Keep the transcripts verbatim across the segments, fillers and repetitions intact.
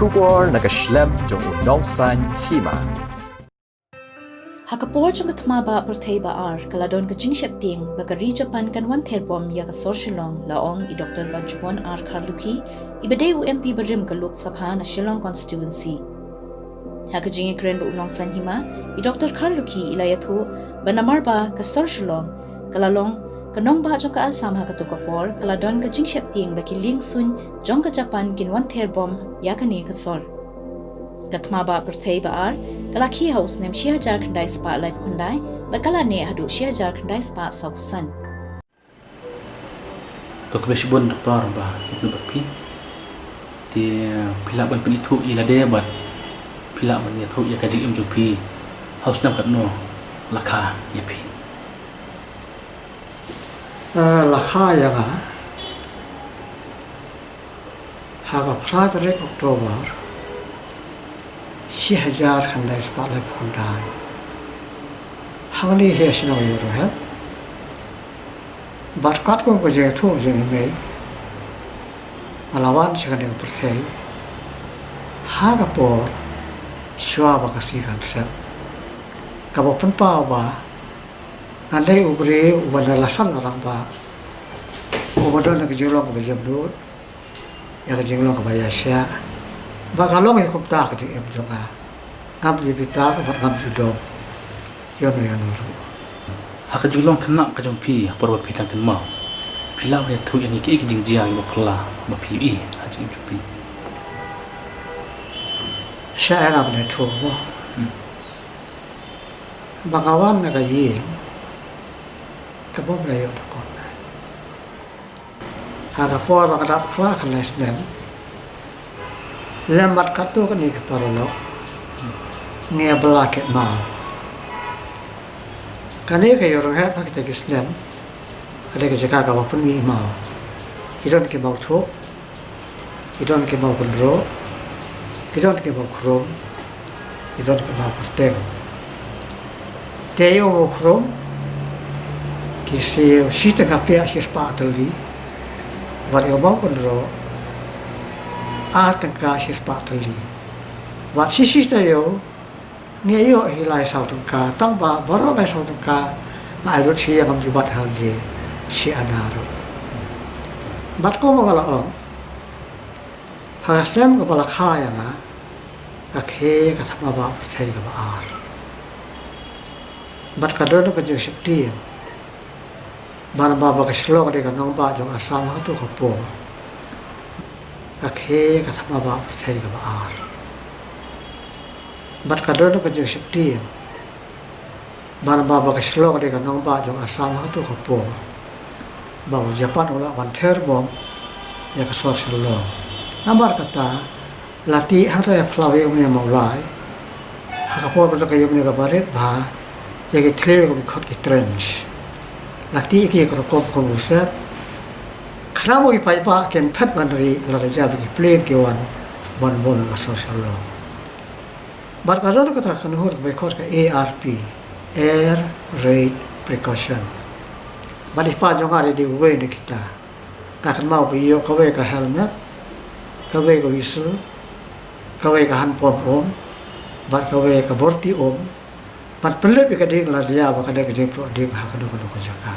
Khubor na ka shlem jong u Nongsaiñ Hima. Ha ka por jong ka thma ba pyrthei ba ar, ka la don ka jingsheptieng ba ka ri Japan kan wan ther bom ïa ka sor Shillong, la ong i Doktor Banjubon R Kharlukhi, i ba dei u M P barim ka Lok Sabha na Shillong constituency. Ha ka jingïakren bad u Nongsaiñ Hima, i Doktor Kharlukhi i la ïathuh ba namar ba ka sor Shillong ka la long ka nongbah jong ka Assam ha kato ka por, ka la don ka jingsheptieng ba ki liengsuiñ jong ka Japan kin wan ther bom ïa kane ka sor. Ka thma ba pyrthei ba ar ka la khie ha u snem shi hajar khyndai spah laiphew khyndai bad ka la neh haduh shi hajar khyndai spah sawphew san. To khublei shibun Doktor ba ïakynduh bad phi. Te phi lah ban pynithuh ïa lade bad phi lah ban ïathuh ïa ka jingim jong phi ha u snem katno la kha ïa phi? Eh, la kha ïa nga ha ka phra tarik October shi hajar khyndai spah laiphew khyndai. Hangne ha shnong Ïewrynghep. Bad katkum ka jingïathuh jong i mei, nga la wan sha kane ka pyrthei ha ka por shuwa ba ka sngi kan sep, kaba pynpaw ba ngan dei u briew uba na la san la rangbah, uba don ka jinglong kaba jemnud, ïa ka jinglong kaba ïaishah. Ba ka long hi kumta ka jingim jong nga. Ngam ju bitar bad ngam ju dom ïano ïano ruh. Ha ka jinglong khynnah ka jong phi ha por ba phi dang kynmaw, phi lah ban ïathuh ïa ngi kaei ka jingjia ba phylla ba phi ïohi ha ka jingim jong phi? Sha nga ban ïathuh mo. Hmm. Ba nga wan na ka ïing, ka bym la ïoh da kot. Ha ka por ba ka dap khlaiñ khyndai snem, lem bad katto katne ki paralok, ngi ïa bylla kit maw. Kane ka Ïewrynghep ha kita ki snem ka dei ka jaka kaba pynmih maw. Ki don ki maw thup, ki don ki maw kynroh, ki don ki maw khrum, ki don ki maw kyrteng. Te ïa u maw khrum ki siew shi tyngka phew shi spah tylli, bad ïa u maw kynroh ar tyngka shi spah tylli. Bad shi shi te ïa u ngi ïoh hi lai saw tyngka, tang ba baroh lai saw tyngka nga ai lut shi, ngam ju bat ha lade shi ana ruh. Bad kumba nga la ong, ha ka snem kaba la kha ïa nga, ka khie ka thma ba pyrthei kaba ar. Bad ka don ka jingsheptieng ba namar ba ka Shillong ka dei ka nongbah jong Assam ha kato ka por, ka khie ka thma ba pyrthei kaba ar. Bad ka don ka jingsheptieng ba namar ba ka Shillong ka dei ka nongbah jong Assam ha kato ka por, ba u Japan u lah ban ther bom ïa ka sor Shillong. Namar kata, la tih hangta ïa phyllaw ïa u mei Mawlai ha ka por ba ka ïa u mei ka barit bha, ïa ki thliew kaba khot ki trench. La tih ki ka rukom kum u set. Khnang ba ki paidbah kin phet ban rieh, la da jia ba ki plane ki wan ban bom ïa ka sor Shillong. Bad ka don kata ka kynhun kaba khot ka A R P, Air Raid Precaution. Bad i pa jong nga i dei uwei na kita. Nga kynmaw ba i ïoh kawei ka helmet, kawei ka whistle, kawei ka hand pump um, bad kawei ka borti um, bad pynlip ïa ka ding lada ïa ba ka dei ka jingpluh ding ha kano kano ka jaka.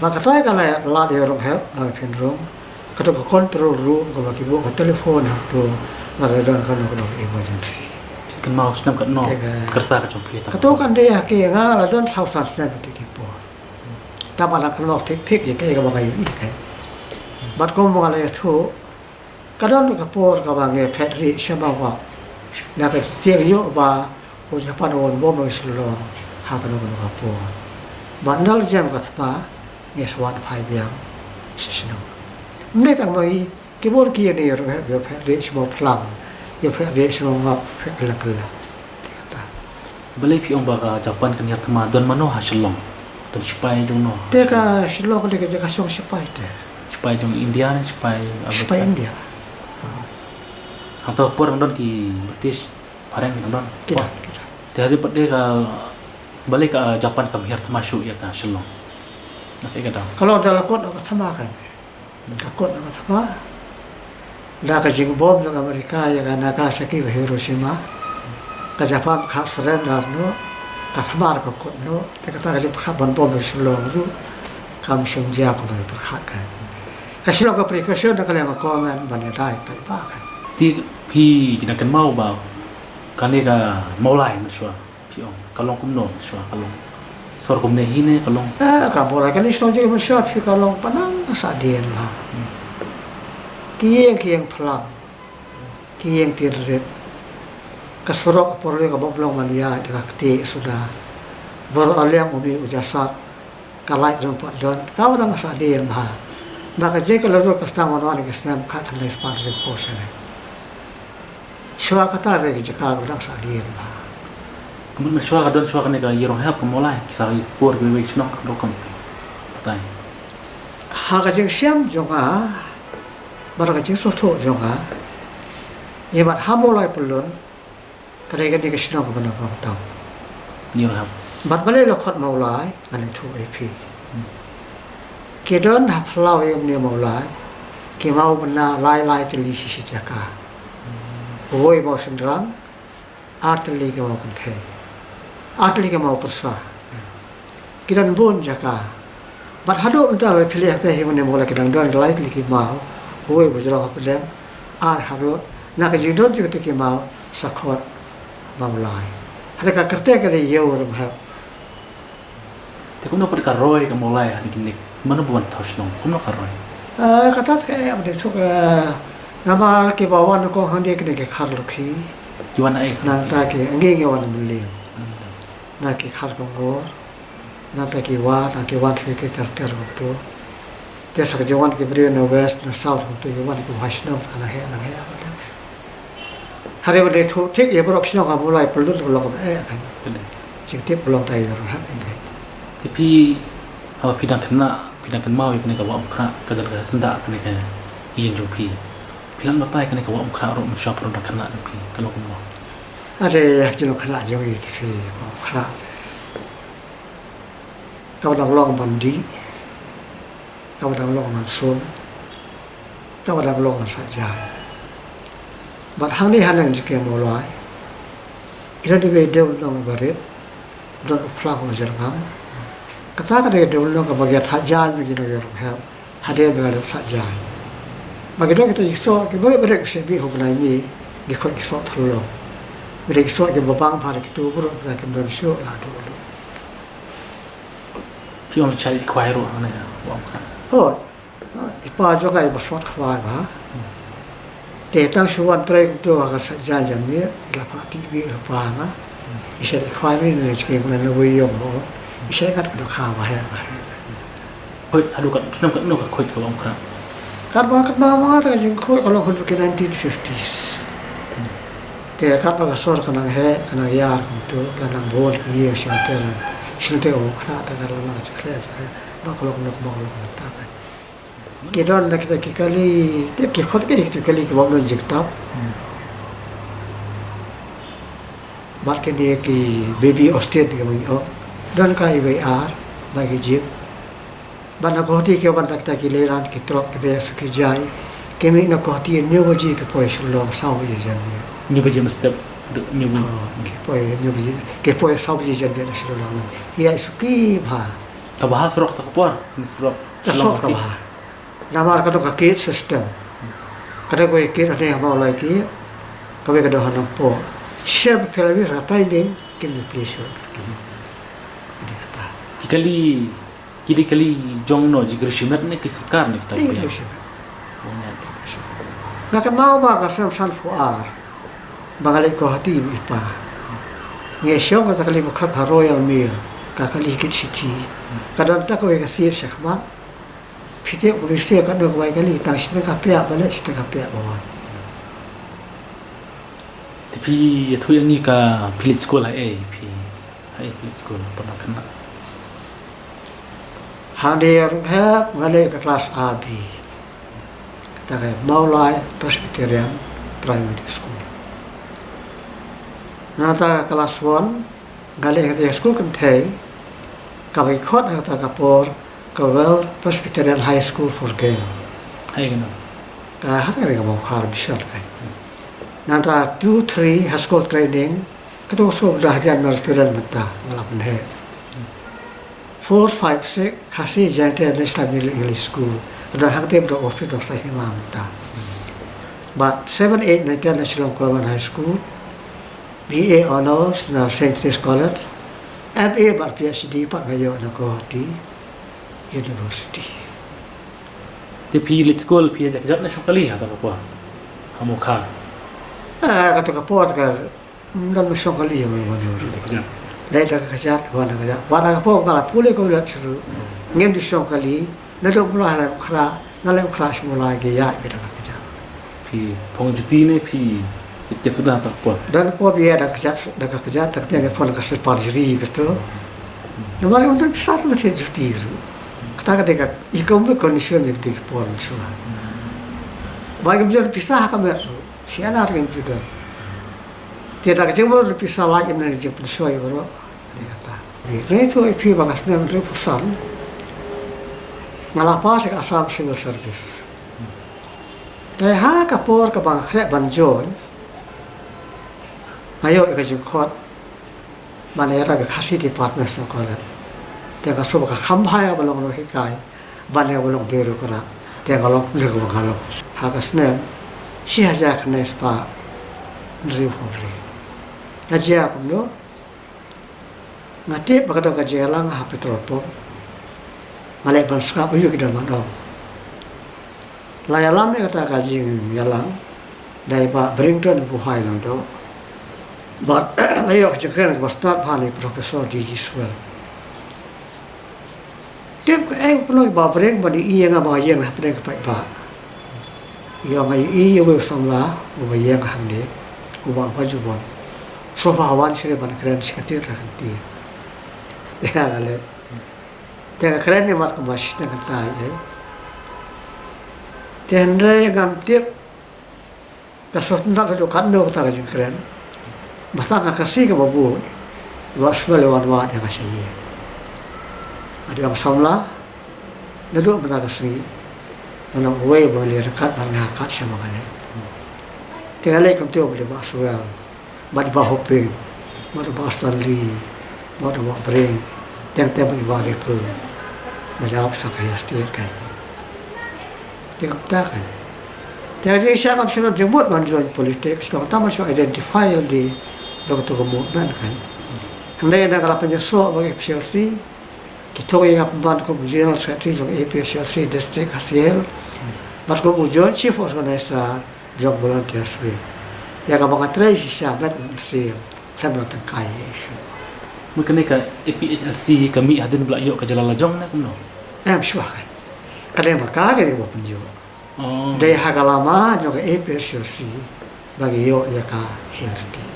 Bad katai ka la lad ïa u Ronghelp na ka pynrung, kato ka control room kaba ki buh ka telephone hangto lada don kano kano ka emergency. Kynmaw snem katno ka rta ka jong phi? Kato kan dei ha ki, nga la don saw san snem te ki por. Tang ba la kynnoh thik thik ïa kaei kaba nga ïohi kai. Bad kumba nga la ïathuh, ka don ka por kaba ngi phet rieh sha Mawbah na ka ktien ïoh ba u Japan u wan bom ha Shillong ha kano kano ka por. Bad na la jem ka thma ngi sa wan phai biang sha shnong. Mynne tang ba ngi Ki bor ki ïa ne ïa ruh ïa phet rieh sha Mawphlang, ïa phet rieh sha Mawngap, phet kylleng kylleng. Te kata. Balei phi ong ba ka Japan kan hiar thma, don mano ha Shillong? Don shipai jong no? Te ka Shillong ka dei ka jaka shong shipai te. Shipai jong India ne shipai Amerika? Shipai India. Ha. Hangto por don ki British, phareng ki don. Ki don, ki don. Te hadien pat de ka balei ka Japan kam hiar thma shuh ïa ka Shillong? Na ka ïa ka dang. Ka long da la kot ka thma kan. Ka kot na ka thma. Da ka jingbom jong Amerika ïa ka Nagasaki bad Hiroshima, ka Japan ka surrender noh, ka thymmai ka kut noh, te kata ka jingpyrkhat ban bom jong Shillong ruh kam shym jia kum ka pyrkhat ka. Ka Shillong ka precursor da ka liang ka comment ban ïa dei paidbah ka. Te phi dang kynmaw ba kane ka Mawlai mynshuwa? Phi ong ka long kumno shuwa, ka long sor kumne hi ne ka long? Eh, ka Mawlai kane shnong jong ngi mynshuwa phi, ka long pynang sa dien ba ki ïeng, ki ïeng phlang, ki ïeng tin rit. Ka surok ka por ka bym long ban ïaid da ka kti suda. Bor aliang umi u jasat, ka light jong pat don, ka wan nang sa dien ba. Na ka jingkyllut ka sdang wan wan ki snem khatkhyndai spah hynriew phew snem. Shuwa kata re ki jaka ka dang sa dien ba. Kumno shuwa ka don, shuwa kane ka Ïew Rynghep, ka Mawlai, ki sa ïa por kiwei shnong ka rukom. Batai. Ha ka jingshem jong nga bad ka jingsngewthuh jong nga, ïa bad ha Mawlai Pyllun ka dei kane ka shnong kaba nongkhamtam. Ïew Rynghep. Bad balei la khot Mawlai, ngan ïathuh ïa phi. Ki don ha phyllaw ïa une Mawlai ki maw bynna lai lai tylli shi shi jaka. Uwei maw shynrang, ar tylli ki maw kynthei, ar tylli ki maw pyrsa. Ki don bun jaka. Bad haduh mynta la phi leh hangta hi une Mawlai ki dang don ki lai tylli ki maw. Uwei ba jrong ha pdeng, ar harud. Na ka jingdon jong kita ki maw sa khot Mawlai. Hata ka kyrteng ka dei Ïew Rynghep. Te kumno pat ka roi ka Mawlai ha kine, mano ba wan thaw shnong, kumno ka roi? Eh, kata ka eh, ba dei suk, eh, namar kiba wan ko hangne kine ki Kharlukhi. Ki wan ai? Nangta ki, ngi ngi wan Mylliem. Hmm. Na ki Kharkongor. Nangta ki wan, na ki wan ki ter ter kumto. Te sa ka jingwan ki briew na west, na south, kumto ki wan ki wahai shnong, nangta nangta. Hynrei ba dei thuh thik ïa baroh ki shnong ha Mawlai Pyllun ka long kaba eh kan. Jingtip ka long tai ïa baroh ha kan. Te phi, haba phi dang khynnah, phi dang kynmaw ïa kane ka Wah Umkhrah, ka don ka syndah kane ka ïing jong phi. Phi lah ban batai kane ka Wah Umkhrah ruh mynshuwa phi dang khynnah jong phi, ka long kumno? Hynrei ka jingkhynnah jong ngi te phi, Wah Umkhrah. Kaba dang long ban dih, kaba dang long ban sum, kaba dang long ban sah jaiñ. Bad hangne haneng jong ki Mawlai, ki don kiwei de u lynnong ba rit, don u phlang u jyrngam. Kata ka dei de u lynnong kaba ngi ïa thah jaiñ ba ngi nong ïa rung hep, hadien ba ngi la sah jaiñ. Ba ngi don kita ki soh kiba rit ba rit, ba shu bih ha u bnai May, ngi khot ki soh thyllong. Ba dei ki soh kiba bang bha, kito baroh ba kim don shuh la duh duh. Ki ong shait khwai ruh hangne, ba ong ka. Oh, i pa jong nga iba sot khwai bha. Te tang shu wan trei kumto ha ka sah jaiñ janmiet, i la phah tih bih i la pa nga. I shait khwai mynne, ne chike mynne, ne wei ïong mo. I shait kat ka dok ha ba he, ba he. Khuid haduh kat snem katno ka khuid ka Wah Umkhrah? Katba, katba ma nga te ka jingkhuid ka long haduh ki nineteen fifties. Te katba ka sor ka nang heh, ka nang ïar kumto, la nang bun ki ïing shyntur, shyntur ka Wah Umkhrah, te ka la nang jakhlia jakhlia. Ba ka long kumno, ba ka long kumno ta ka. Ki don da kita ki kali, te ki khot ki kita ki kali kiba ym don jingktah. Bad kine ki baby Austen kiba ngi ong. Don ka iwei ar ba ki jip. Bad na Guwahati ki wan da kita ki lehrain ki trok kiba ïa suk ïa jai. Ki mih na Guwahati hynñiew baje ki poi Shillong saw baje janmiet. Hynñiew baje mynstep, hynñiew baje. Oh, ki poi hynñiew baje, ki poi saw baje janmiet na Shillong. Ki ïa suk bha. Kaba ha surok ta ka por, ni surok. Ka surok kaba ha. Namar ka dei ka gate system. Ka dei kawei ka gate hangne ha Mawlai ka gate, kawei ka dei ha Nongpoh. Shem phi la mih ka timing, kim ïa plie shuh. Ki dei kata. Ki kali, ki dei kali jong no, jong ki riewshimet ne ki sorkar ne kita? Dei ki riewshimet. Nga kynmaw ba ka snem sanphew ar ba nga leit Guwahati bad i pa. Ngi shong kata ka kali ba khot ka Royal Mail, ka kali kit shithi. Ka don ta kawei ka sir shakhmat. Phi tip, u lynti katno kawei ka kali, tang shi tyngka pia ba leit, shi tyngka pia ba wan. Te phi ïathuh ïa ngi ka phi leit skul ha ei, phi ha ei phi leit skul, phi dang khynnah? Hangne ha Rynghep nga leit ka klas A B. Kata ka Mawlai Presbyterian Primary School. Nangta ka klas one nga leit kata ka skul kynthei, kaba ki khot ha kata ka por ka World Presbyterian High School for Girls. Hai kano? Ka hak ri ka Mawkhar mission ka. Nangta two three high school training, ka tu so da hajan mer student mynta nga la pynheh. Four five six Khasi Jaintia National Middle English School. Ka don hangtei ba dei office dong sa hima mynta. Bad seven eight nine ten na Shillong Coeman High School. B A Honours na Saint Teresa's College. M A bad P H D pat nga ïoh na Gauhati University. Te phi leit skul phi ïa kjat na shong kali ha kata ka por? Ha Mawkhar. Ah, kata ka por ka, mm, don na shong kali ha Mawkhar. Leit da ka kjat, wan da ka kjat. Wan da ka por ka la pule ka ulat seru. Ngim ju shong kali, naduh Mawlai ha Laitumkhrah, na Laitumkhrah sha Mawlai ki ïaid beit da ka kjat. Phi phong juti ne phi ïa suda ha kata ka por? Don por ïa da ka kjat, da ka kjat, da ka tiang ka phong ka slipper jri ka tu. Namar ym don pisa te ba thied juti ruh. Kata ka dei ka, ïa ka um condition ïa ka dei ka por mynshuwa. Ba ngim don pisa ha ka met ruh. Shi ana ngim ju don. Te da ka jingmut pisa lait ym don jingpynshoi baroh. Dei kata. Ngi tu ïa phi ba nga snem hynriewphew san. Nga la pass ïa ka Assam Civil Service. Te ha ka por kaba nga khreh ban join, nga ïoh ïa ka jingkhot ban ïarap ïa ka Khasi Department School College. Te nga sngewbha ka kham bha ïa ba long nonghikai ban ïa ba long bureaucrat. Te nga long, nga long, nga long. Ha ka snem shi hajar khyndai spah hynriewphew hynriew. Nga jia kumno? Nga tip ba ka don ka jingïalang ha petrol pump. Nga leit ban sngap aïu ki don ban ong. La ïalam ïa kata ka jingïalang da i Bah Barrington Buhai Lyngdoh. Bad la ïoh ka jingkren kaba sngewtynnat bha na i Professor D G Swell. Tip ka, eh, pynlong i Bah Barrington ban ïohi ïa nga ba nga ïeng hapdeng ka paidbah. Ïa nga ïohi ïa uwei u samla uba ïeng hangne, u Bah Bajubon. Sngewbha wan sha ban kren shi kyntien ar kyntien. Te nga leit. Te nga kren ïa mat kumba shi tyngka tai ei. Te hynrei ngam tip ka sngewtynnat haduh katno kata ka jingkren. Ba tang ka Khasi kaba bun, i Bah Swell i wan wad ïa nga sha ïing. Bad i ong, samla, naduh mynta ka sngi, me long uwei uba ngi la ryngkat bad nga kat sha ba nga leit. Te nga leit kumta bad i Bah Swell, bad i Bah Hoping, bad i Bah Stanley, bad i Bah Brink, teng teng bad i Bah Ripple, ba ïarap sa ka Hill State kan. Te kumta kan. Te ka jingshisha ngam shym don jingmut ban join politics, long tang ban shu identify lade da kato ka movement kan. Hynrei hynda nga la pynïasoh bad ka A P H L C, ki thung ïa nga pynban kum u General Secretary jong A P H L C District Khasi Hills, bad kum u Joint Chief Organizer jong Volunteers Wing. Ïa kaba nga trei shisha bad u mynsiem, khlem la tyngkai ïa issue. Mut kane ka A P H L C ka mih hadien ba la ïoh ka jylla lajong ne kumno? Em, shuwa kan. Ka dei ma ka ka dei kaba pynjot. Oh. Dei ha ka lama jong ka A P H L C ba ngi ïoh ïa ka Hill State.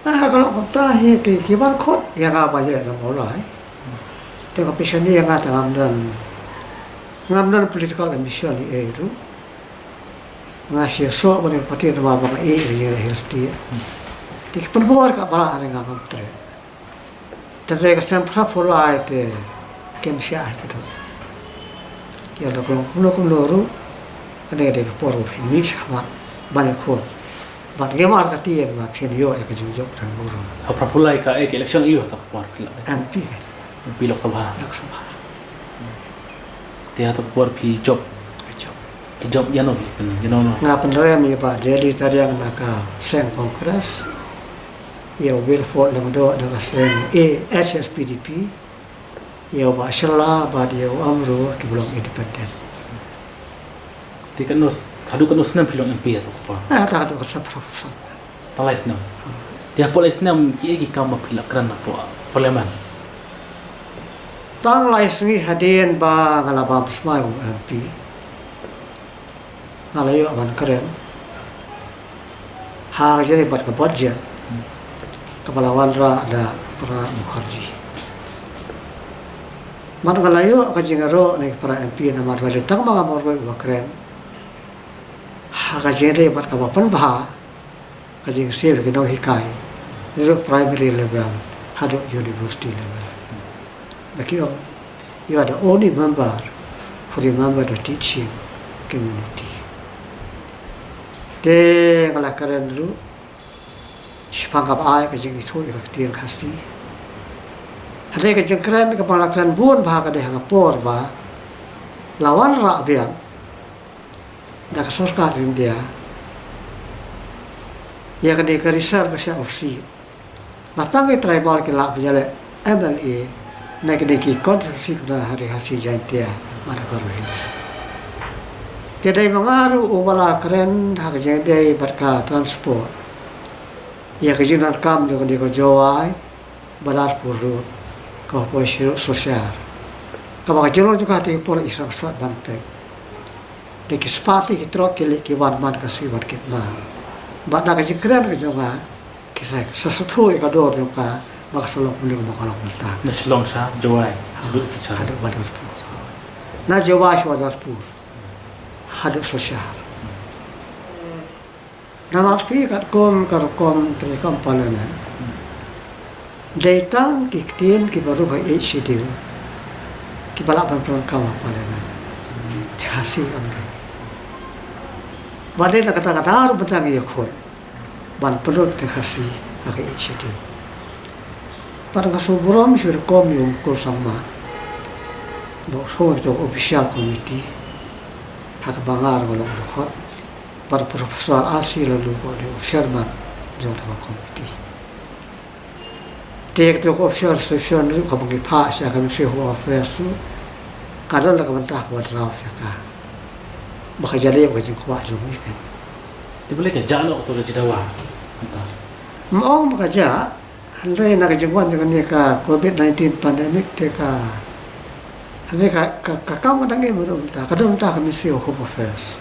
Ah, ka long kumta hi ki, ki ban khot ïa nga ba ïa nga Mawlai. Te ka pisa ni ïa nga te ngam don, ngam don political ambition ei ei ruh. Nga shu ïasoh bad ka party namar ba nga ïeit ïa ka Hill State. Te ki pynbor ka ba la, nga ngam treh. Te ka snem phra phew lai te kim shah te tu. Ïa da kumno kumno ruh, kane ka dei ka por ba phin mih shakhmat ban ïakhun. Bad ngim artatien ba phin ïoh ïa ka jingjop don burom. Ha phra phew lai ka, eh, ka election ïa ka por phi la M P. M P Lok Sabha. Lok Sabha. Te ha kata ka por phi jop. Jop. Phi jop ïano, phi pyn, ïano, no? Nga pynrem ïa Bah J D Tariang na ka seng Congress. Ïa u Wilford Lyngdoh na ka seng A H S P D P. Ïa u Bah Shylla bad ïa u Amru kiba long independent. Te katno s-, haduh katno snem phi long M P ha kata ka por? Ah, haduh ka snem phra phew san. Tang lai snem. Te hapoh lai snem kiei ki kam ba phi la kren hapoh Parliament? Tang lai sngi hadien ba nga la bam smai u M P, nga la ïoh ban kren ha ka jingïadei bad ka budget kaba la wanrah da Pranab Mukherjee. Bad nga la ïoh ka jingïaroh na ki para M P namar ba dei tang ma nga marwei uba kren ha ka jingïadei bad kaba pynbha ka jingsiew ki nonghikai, naduh primary level haduh university level. Ba ki ong, "You are the only member who remember the teaching community." Te nga la kren ruh shaphang kaba ai ka jingithuh ïa ka ktien Khasi. Hynrei ka jingkren kaba nga la kren bun bha ka dei ha ka por ba la wanrah biang da ka sorkar India ïa kane ka reservation of seat. Ba tang ki tribal ki lah ban ïaleh M L A na kine ki constituency ki don ha ri Khasi Jaiñtia bad Garo Hills. Te dei ma nga ruh uba la kren ha ka jingïadei bad ka transport ïa ka jingdonkam jong kane ka Jowai Badarpur Road, kaba poi sha Sohiar, kaba ka jinglong jong ka te ki por i sngewsih ban peit. Dei ki spah tylli ki trok ki leit ki wan man ka sngi bad ki mar. Bad da ka jingkren ka jong nga ki sa, sa sngewthuh ïa ka dor jong ka ba ka sa long kumne kumba ka long mynta. Na Shillong sha Jowai, haduh Sohiar, haduh Badarpur. Na Jowai sha Badarpur, haduh Sohiar. Namar phi katkum ka rukom treikam parliament, dei tang ki ktien kiba rung ha Eighth Schedule kiba lah ban pyndonkam ha parliament. Te Khasi kam dei. Ba dei na kata ka daw ruh ba tang ïa khun ban pynrung te Khasi ha ka Eighth Schedule. Bad nga sngewburom sha u rukom ïa u Mukul Sangma ba u shong ha ka official committee ha kaba nga ruh nga long dkhot, bad u Professor R C Laloo ba u dei u chairman jong kata ka committee. Te ïa kata ka official resolution ruh kaba ngi phah sha ka Ministry of Home Affairs ruh ka don la ka bynta kaba draw sha ka ba ka jia lei ba ka jingkwah jong ngi kein. Te balei ka jah noh kato ka jingdawa? Mynta ym ong ba ka jah, hynrei na ka jingwan jong kane ka covid nineteen pandemic te ka, hynrei ka, ka, ka kam ka dang im ruh mynta, ka don mynta ka Ministry of Home Affairs.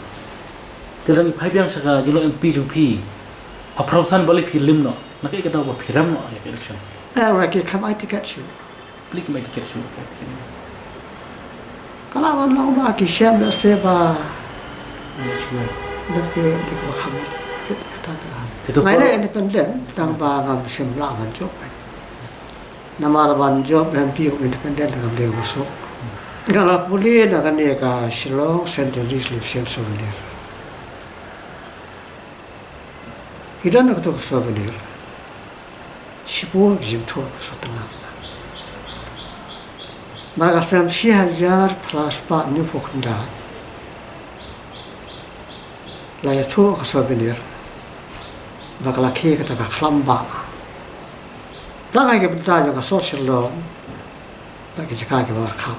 Te lada ngi phai biang sha ka jinglong M P jong phi, ha phra san balei phi lim noh? Na kaei ka daw ba phi rem noh ïa ka election? Eh, nga ki khlem ai ticket shuh. Balei kim ai ticket shuh? Ka lah ban long ba ki shem lehse ba, ym sure. Dei ki, dei kiba kham. Kata ka. Te to nga ïaleh independent tang ba ngam shym lah ban jop. Namar ban jop M P independent ngam dei ba suk. Nga la pule na kane ka Shillong Centenary Selection Souvenir. Ki don na kato ka souvenir shipor ki jingthoh ka shu tnat. Mar ka snem shi hajar phra spah hynñiewphew khyndai la ïathuh ka souvenir ba ka la khie kata ka khlambah. Tang ha ki bynta jong ka sor Shillong bad ki jaka kiba markhap.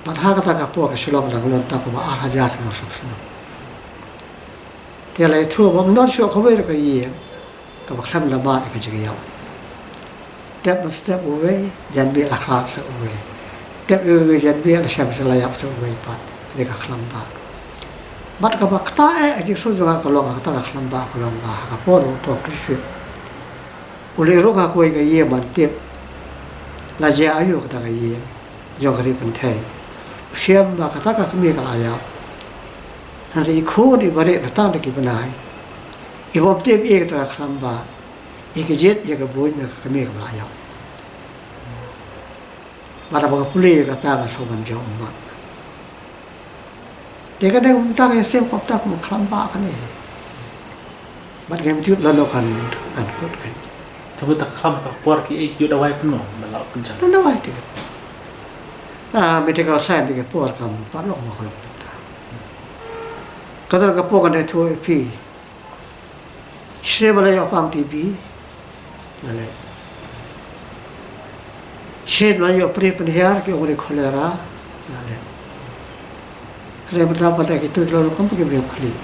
Bad ha kata ka por ka Shillong ka dang long tang kumba ar hajar ki nongshong shnong. Te la ïathuh ba ym don shuh kawei ruh ka ïing kaba khlem da mad ïa ka jingïap. Tep mynstep uwei, janmiet la khlad sa uwei. Tep uwei janmiet la shem sa la ïap sa uwei pat. Ka dei ka khlambah. Bad kaba ktah eh ka jingsngew jong nga ka long, kata ka khlambah ka long ba ha ka por u Doctor Griffith u leit rung ha kawei ka ïing ban tip la jia aïu kata ka ïing jong ka ri kynthei. U shem ba kata ka kmie ka la ïap. Hynrei i khun i barit la tang da ki bnai, i bym tip ïa kata ka khlambah, i kjit ïa ka buiñ na ka kmie kaba la ïap. Bad haba nga pule ïa kata nga sngew ban jaw ummat. Te ka dei kumta ka ïashem kumta kum khlambah kane. Bad ngam tip lano kan, kan kut kan. Te kumta ka khlam ta ka por ki ei ki ïoh dawai kumno ba la pynjah. Tang dawai te. Ah, medical science te ka por kam pat long ma ka long kumta. Ka don ka por kan dei thuh ïa phi. Shisien ba la ïoh pang T B, la leh. Shisien ba la ïoh pre pynhiar, ki ong u dei cholera, la leh. Hynrei mynta pat kito ki la rukom ki briew khlieh.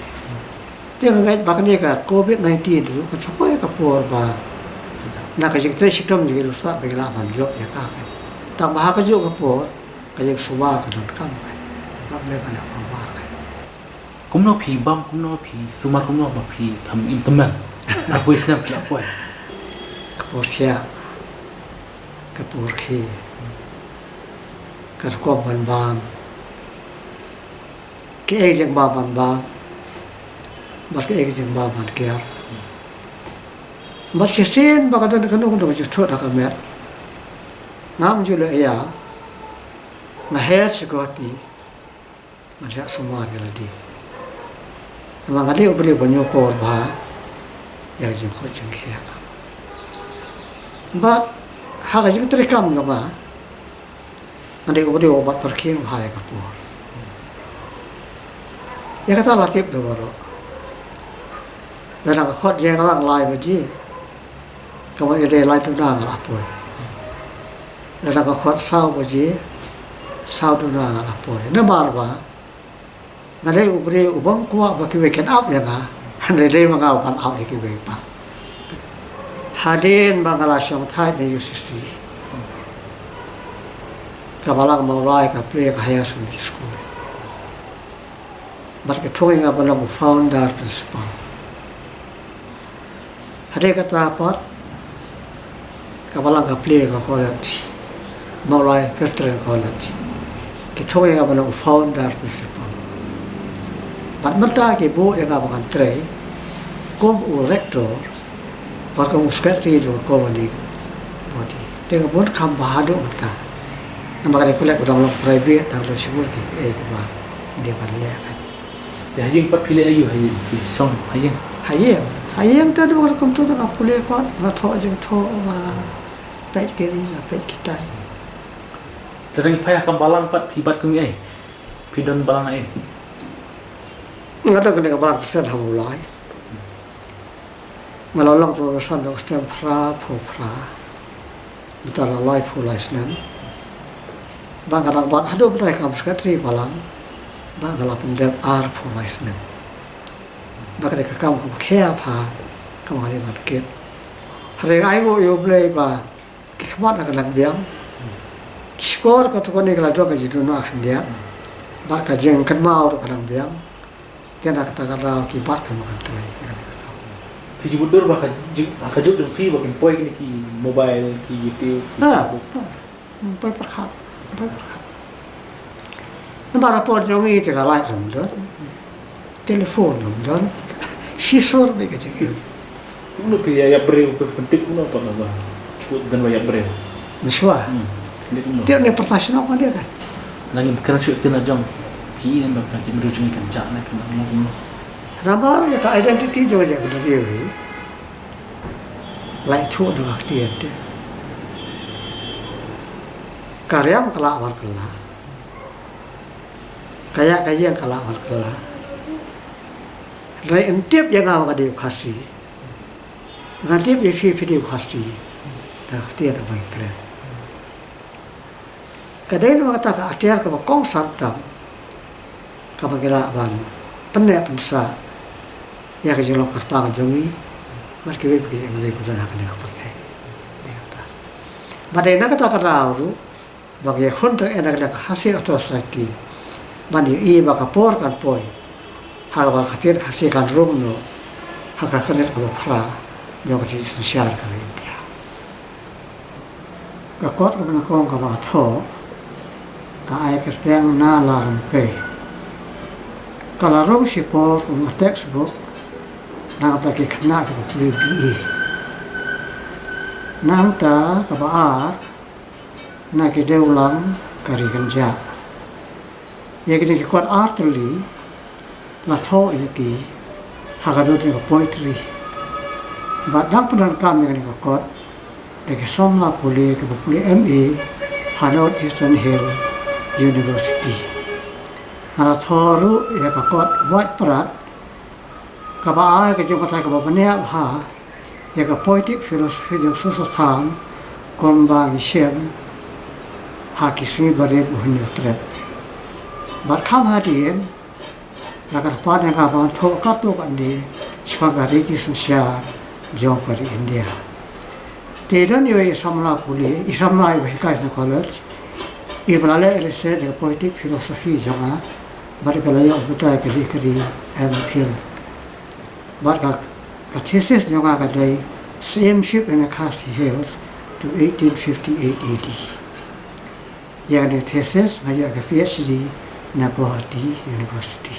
Te nga ngeit ba kane ka covid nineteen ruh kan sa poi ka por ba na ka jingtrei shitom jong ki riewstad ba ki lah ban jop ïa ka, ka. Tang ba ha kajuh ka por ka jingsumar ka donkam, ka. Ba ym lei ban leh kumba ka. Kumno phi bam, kumno phi sumar, kumno ba phi kham im tymmen? Ar poi snem phi la poi. Ka por thiah, ka por khie, ka rukom ban bam, kaei ka jingbam ban bam, bad kaei ka jingbam ban kiar. Bad shisien ba ka don kano kano ka jingthoh da ka met, ngam ju leh ïa, nga her sha Guwahati. Ngan leh sumar ïa lade. Namar nga dei u briew ba ñiewkor bha ïa ka jingkhot jingkhiah. Bad ha ka jingtrei kam jong nga, nga dei u briew uba pyrkhing bha ïa ka por. Ïa kata la tip da baroh. Lada nga khot jingïalang lai baje, ka mut ïa dei lai duna nga la poi. Lada nga khot saw baje, saw duna nga la poi. Namar ba nga dei u briew u bym kwah ba kiwei kin ap ïa nga, hynrei dei ma nga u ban ap ïa kiwei pat. Hadien ba nga la shong thait na U C C, ka Balang Mawlai ka plie ka higher secondary school. Bad ki thung ïa nga ban long u founder principal. Hadien kata pat, ka Balang ka plie ka college, Mawlai Presbyterian College. Ki thung ïa nga ban long u founder principal. Bad mynta ki buh ïa nga ba ngan trei kum u rector, bad kum u secretary jong ka governing body. Te nga bun kham bha haduh mynta. Namar ka dei college ba dang long private, dang long shibun kiei kiei kiba dei ban leh. Te ha ïing pat phi leh aïu ha ïing? Phi shong ha ïing? Ha ïing. Ha ïing te dei ba kumta, te nga pule pat, nga thoh jingthoh, nga peit kine, nga peit kitai. Te dang phi ha kam balang pat phi bat kum ei? Phi don balang ei? Nga don kane ka balang Khristan ha Mawlai. Nga la long tu san dok stem phra phew phra. Mynta la laiphew lai snem. Ba nga dang bat haduh mynta kam secretary balang. Ba nga la pyndep arphew lai snem. Ba ka dei ka kam kaba khia bha kaba nga dei ban kit. Hynrei nga ainguh ïa U Blei ba ki khmat na ka dang biang. Shkor ka tukone ka la don ka jingduna khyndiat. Bad ka jingkynmaw ruh ka dang biang. Te na kata ka daw ki bat ka ma kan trei. Phi ju budur ba ka ju-, ha ka juk jong phi ba kin poi kine ki mobile, ki YouTube, ki Ha, Facebook. Ha. Hmm, poi pyrkhat, poi pyrkhat. Namar ha por jong ngi te ka light lam don. Telephone lam don. Shisha bad ka jingim. Kumno phi ïa, ïa briew, phi pyntip kumno pat ba kut ban ba ïa briew? Mynshwa. Hmm. Ni kumno? Te ne pyrta shnong ka dei ka. Nangim kren shu te na jong. Phi ne ba ka jingbriew jong kan jak ne kumno, kumno. Namar ïa ka identity jong ka jingbriew hi. Lai thu na ka ktien te. Ka riam ka la wan ka la. Ka ïa ka ïeng ka la wan ka la. Rai ym tip ïa nga ba nga dei u Khasi. Nga tip ïa phi, phi dei u Khasi. Da ka ktien da ban kren. Ka dei namar kata ka atiar kaba kongsan tam kaba ngi lah ban pynneh pynsah ïa ka jinglong kyrpang jong ngi bad kiwei pat ki jingmane ki don ha kane ka pyrthei. Dei kata. Bad dei na kata ka daw ruh ba ngi khun tang ïa na ka liang ka Khasi Authors' Society ban ïohi ba ka por kan poi ha kaba ka ktien Khasi kan rung noh ha ka khyllipmat kaba phra jong ka ri synshar ka ri India. Ka kot kaba nyngkong kaba nga thoh ka ai kyrteng Na La Rympei. Ka la rung shipor kum ka textbook na ka bynta ki khynnah kiba pule B A. Nangta kaba ar, Na Ki Dewlang ka Ri Kynjah. Ïa kine ki kot ar tylli la thoh ïa ki ha ka dur jong ka poetry. Bad dang pyndonkam ïa kane ka kot da ki samla pule kiba pule M A ha North Eastern Hill University. Nga la thoh ruh ïa ka kot Wait Prat, kaba ai ka jingbatai kaba bniah bha ïa ka poetic philosophy jong u Soso Tham kumba ngi shem ha Ki Sngi Barim U Hynñiewtrep. Bad kham hadien la kyrpad ïa nga ban thoh katto katne shaphang ka riti synshar jong ka ri India. Te don iwei i samla pule, i samla iba hikai na college, iba la leh research ïa ka poetic philosophy jong nga bad iba la ïoh batai ka degree M Phil. Bad ka, ka thesis jong nga ka dei Sahemship in the Khasi Hills to eighteen fifty-eight A D. Ïa kane ka thesis nga ïoh ka P H D na Gauhati University.